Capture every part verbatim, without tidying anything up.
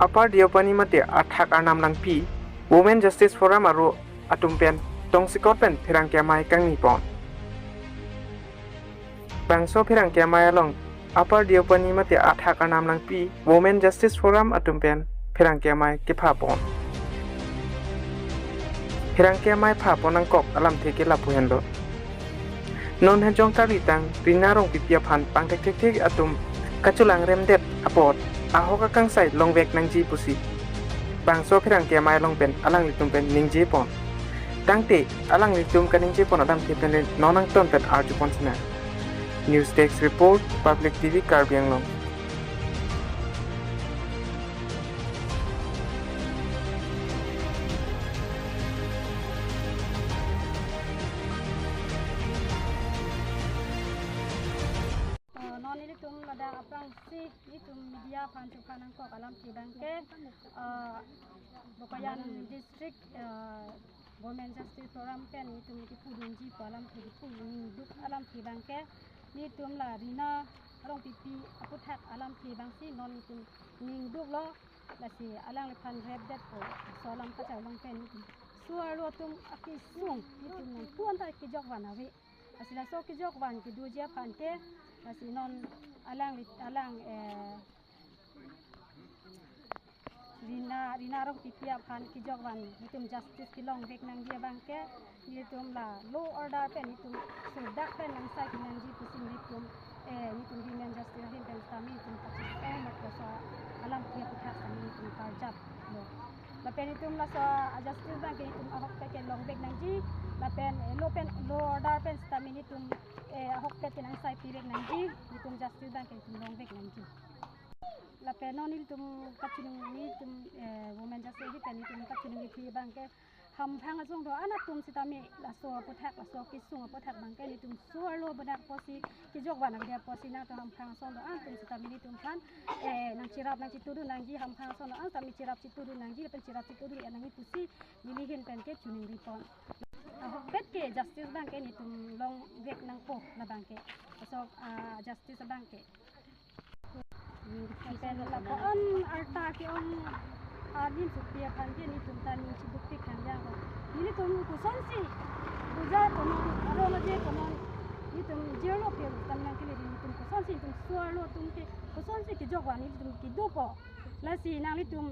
Upper Deopani mate athak Arnam Langpi, Women Justice Forum aro atum pen tongsekot pen pherangke amei kangni pon. Bangso pherangke amei along Upper Deopani mate athak Arnam Langpi, Women Justice Forum atum pen pherangke amei kepha pon. Pherangke amei pha pon nangkok alamthe ke lapu henlo. Non Hanjong Karlitang Rina Rongpipi aphan pangthekthek atum kachelang remdet apot ahok akangsai longvek nangji pusi bangso pherangke amei along pen alanglitum pen ningje pon. Tangte alanglitum kaningje pon alamthe pen non nangton pen arju pon sinang. News Desk Report, Public T V Karbi Anglong. Eh, non nelitum ladak aphrangsi nelitum media aphan chephan nangkok alamthe abangke, eh, Bokajan District, eh, Women Justice Forum pen nelitum kipudunji pu alamthe, kipu ningduk alamthe abangke, nelitum la Rina Rongpipi aputhak alamthe abangsi non nelitum ningduklo, lasi alangliphan repdetpo, laso alam kacharlong pen nelitum so-arlo atum akesung nelitum nangpu anta kejok van ave. Lasi laso kejok van kedoji aphan ke, lasi non alangli, alang, eh, Rina, Rina Rongpipi aphan kejok van nelitum justice kelongvek nangji abangke, nelitum la law order pen nelitum sodak pen nangsai pi nangji pusi nelitum, eh, nelitum Women Justice ahin pen sitame nelitum pachis ong mat laso alamthe aputhak sitame nelitum karjaplo. Lapen nelitum laso a-justice abangke nelitum ahokpet ke longvek nangji, lapen, eh, law pen, law order pen sitame nelitum, eh, ahokpet ke nangsai pivek nangji, nelitum justice abangke nelitum longvek nangji. Lapen non nelitum kachiningri, nelitum, eh, Women Justice ahin pen nelitum kachiningri abangke, hamphang asong do-an atum sitame laso aputhak, laso kesung aputhak abangke nelitum so-arlo benar pusi kejok van avedet pusi nangtum hamphang asong do-an atum sitame nelitum aphan, eh, nangcherap nangchitudun nangji, hamphang asong do-an sitame cherap chitudun nangji, lapen cherap chitudun nangji pusi neli ahin pen ke chiningri pon. Ahokpet ke justice abangke nelitum longvek nangpo labangke. Laso, ah, justice abangke. Lapen lapuan arta ke-ong adim supi aphan ke nelitum ta ning chidukpik khangjang lo. Nelitum kosonsi bujar konon, arong aje konon, nelitum jail lo pir tam nangkele ri nelitum kosonsi nelitum so-arlo atum ke kosonsi kejok van nelitum kedopo. Lasi nanglitum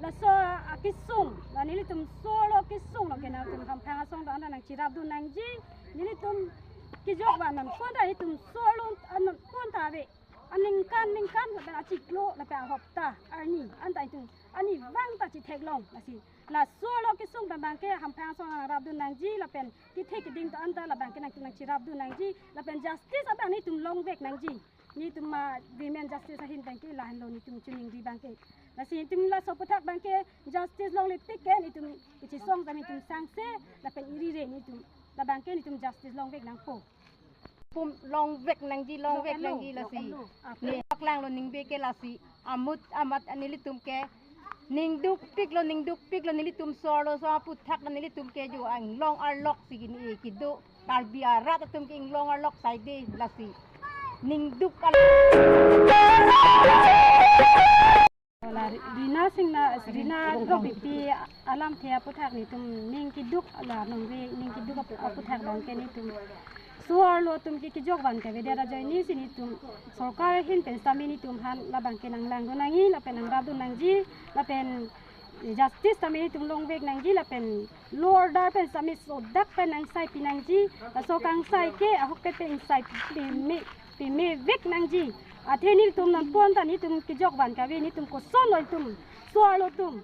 laso akesung, la nelitum so-arlo kesung lo ke nangtum hamphang asong do-an ta nangcherapdun nangji, nelitum kejok van nangpon ta nelitum so-arlo an nangpon ta ave. Aningkan ningkan lapen achiklo lapen ahopta arni anta itum arnivang ta chitheklong lasi. La so-arlo kesung abangke hamphang asong nangrapdun nangji lapen kethek keding do-an ta labangke nangtum nangcherapdun nangji lapen justice abang nelitum longvek nangji. Nelitum ma Women Justice ahin abangke lahenlo nelitum chiningri abangke. Lasi nelitum laso aputhak abangke justice longle tik ke nelitum kachisong sitame nelitum sangse lapen iri re nelitum labangke nelitum justice longvek nangpo. Pum longvek nangji, longvek nangji lasi. Neli paklanglo ningve ke lasi. Amut amat nelitum ke ningdukpiklo, ningdukpiklo nelitum so-arlo so aputhak nelitum ke jo inglong arlok si kini kedo. Karbi arat atum ke inglong arlok saide lasi. Ningduk arlok. La Rina Singna, Rina Rongpipi alamthe aputhak nelitum ning keduk la nongve ning keduk apu-, aputhak abangke nelitum so-arlo atum ke kejok van ke avedet ajoine si nelitum sorkar ahin pen sitame nelitum aphan labangke nanglangdun nangji lapen nangrapdun nangji lapen justice sitame nelitum longvek nangji lapen law order pen sitame sodak pen nangsai pi nangji, laso kangsai ke ahokpet pen ingsai pime, pimevek nangji. Athe nelitum nangpon ta nelitum kejok van kave, nelitum kosonlo itum so-arlo atum.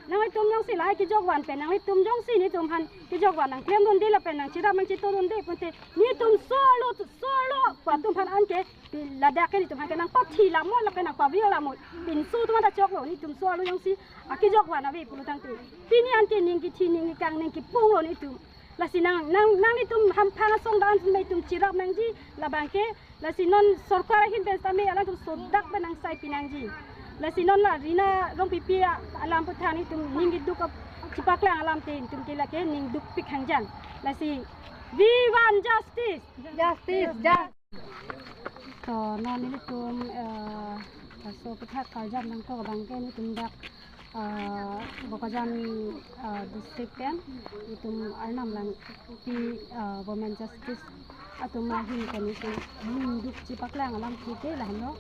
Nanglitum jongsi lahai kejok van pen nanglitum jongsi nelitum aphan kejok van nangklemdunde lapen nangcherap nangchitudunde pulote nelitum so-arlo, so-arlo pu atum aphan anke pi ladak ke nelitum aphan ke nangpathi lamot lapen nangpavir lamot. Pinso atum ta choklo nelitum so-arlo jongsi akejok van ave pulo tangte. Pini anke ning kethi ning kekang ning kepunglo nelitum. Lasi nang, nang, nanglitum hamphang asong do-an sitame nelitum cherap nangji labangke. Lasi non sorkar ahin pen sitame alangtum sodak pen nangsai pi nangji. Lasi non la Rina Rongpipi a-, alam aputhak nelitum ning keduk ap-, chepaklang alamthe nelitum ke lake ningdukpik khangjang. Lasi we want justice. Justice, justice. To non nelitum, eh, Laso aputhak karjap nangkok abang ke nelitum dak, ah, Bokajan, ah, district pen nelitum Arnam Langpi, ah, Women Justice atum ahin pen nelitum ningduk chepaklang alam ke lahenlo.